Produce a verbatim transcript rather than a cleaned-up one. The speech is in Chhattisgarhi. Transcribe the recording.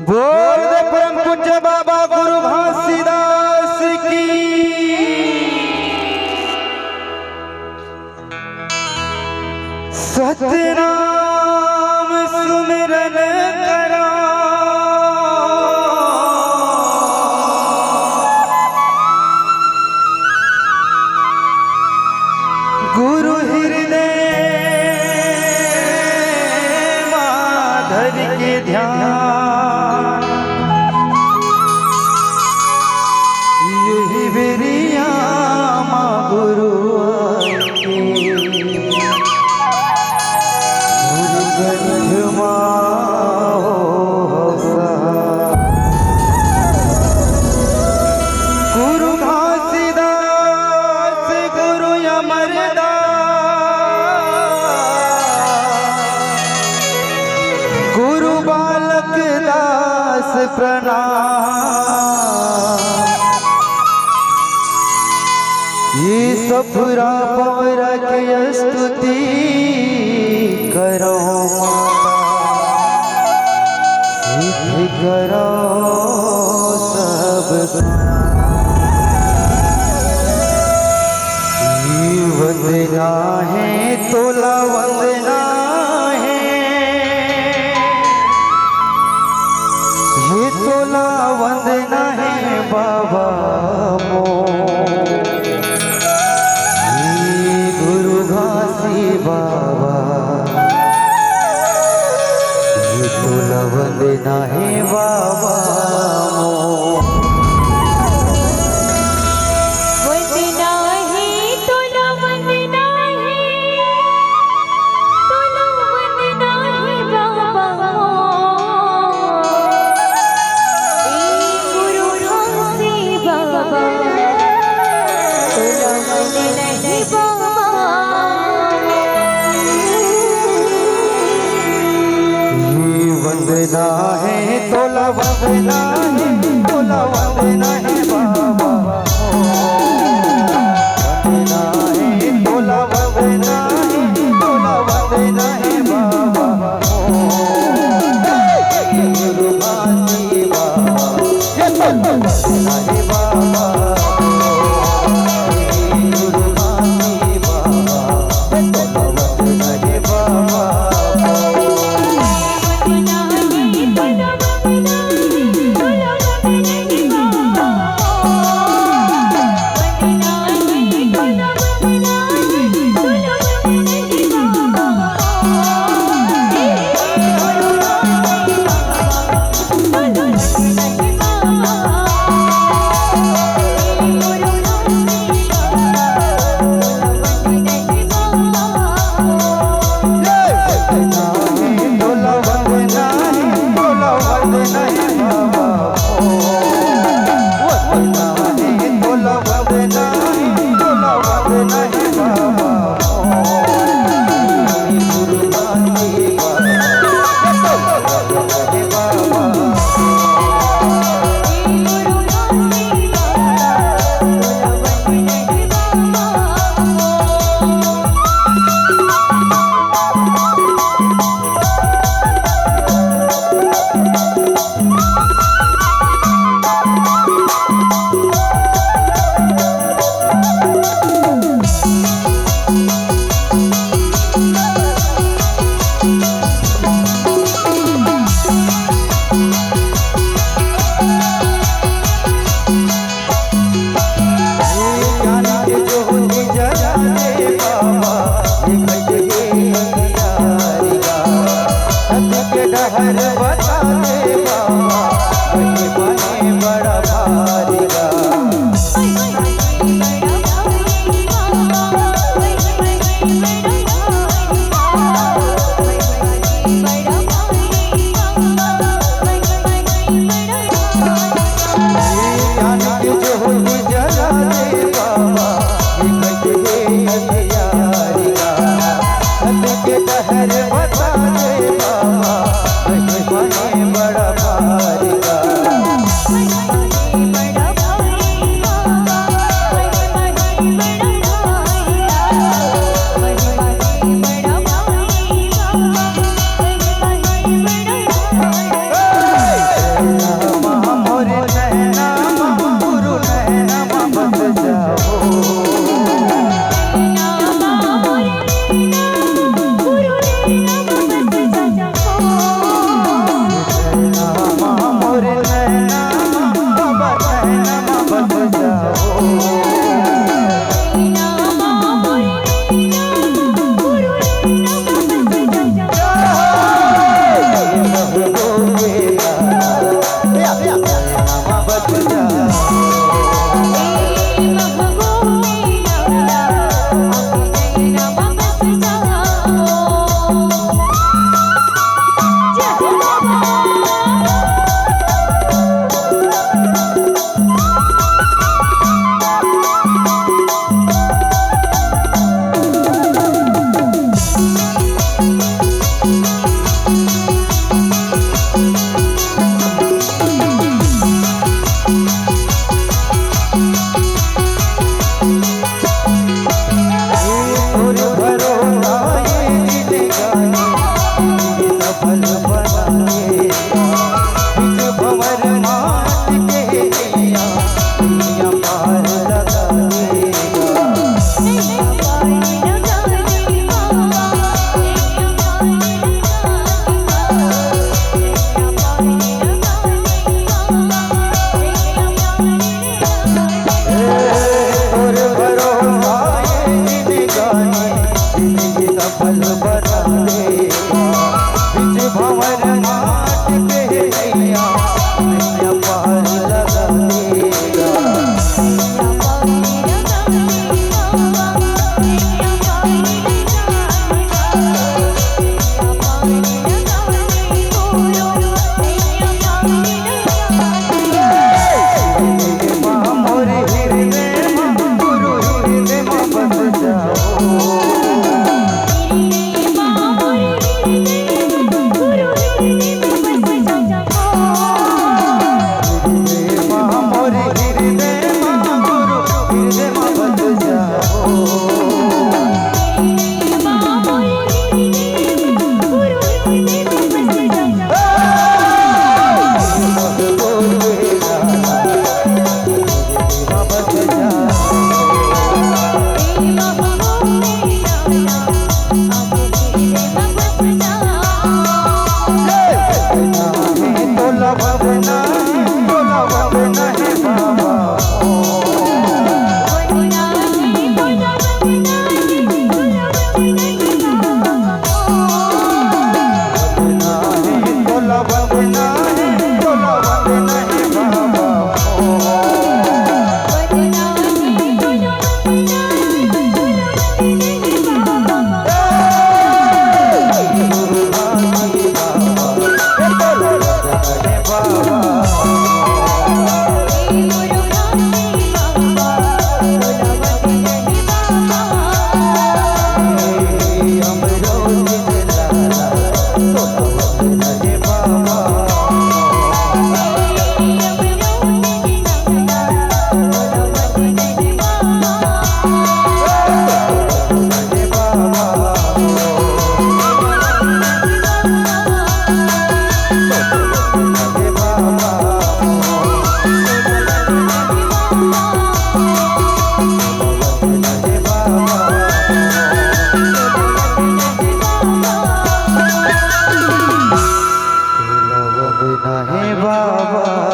बोल दे परम पूज्य बाबा गुरु घासीदास की। सतनाम सुमिरन करा, गुरु हृदय मा धर के ध्यान, यही बेरिया मा गुरु आके गुरु कंठ मा हो हवसा। गुरु घासीदास, गुरु अमरदास, गुरु बालक दास प्रणाम। ये सफरा पवरा के स्तुति करो माता, सिद्ध करो सब काम। ये वंदना हे तोला वंदना हे, ये तोला वंदना हे बाबा मोर। हे गुरु घासी बाबा, ये तोला वंदना हे बाबा मोर। वंदना हे तोला वंदना हे, तोला वंदना हे बाबा मोर। ए गुरु घासी बाबा, तोला वंदना हे बाबा। ये वंदना हे तोला वंदना हे, तोला वंदना हे बाबा। वंदना हे तोला वंदना हे, तोला वंदना हे बाबा। गुरु घासी बाबा, ये तो वंदना हे बाबा। गुरु घासी बाबा, ये तो वंदना हे बाबा। नहीं बाबा।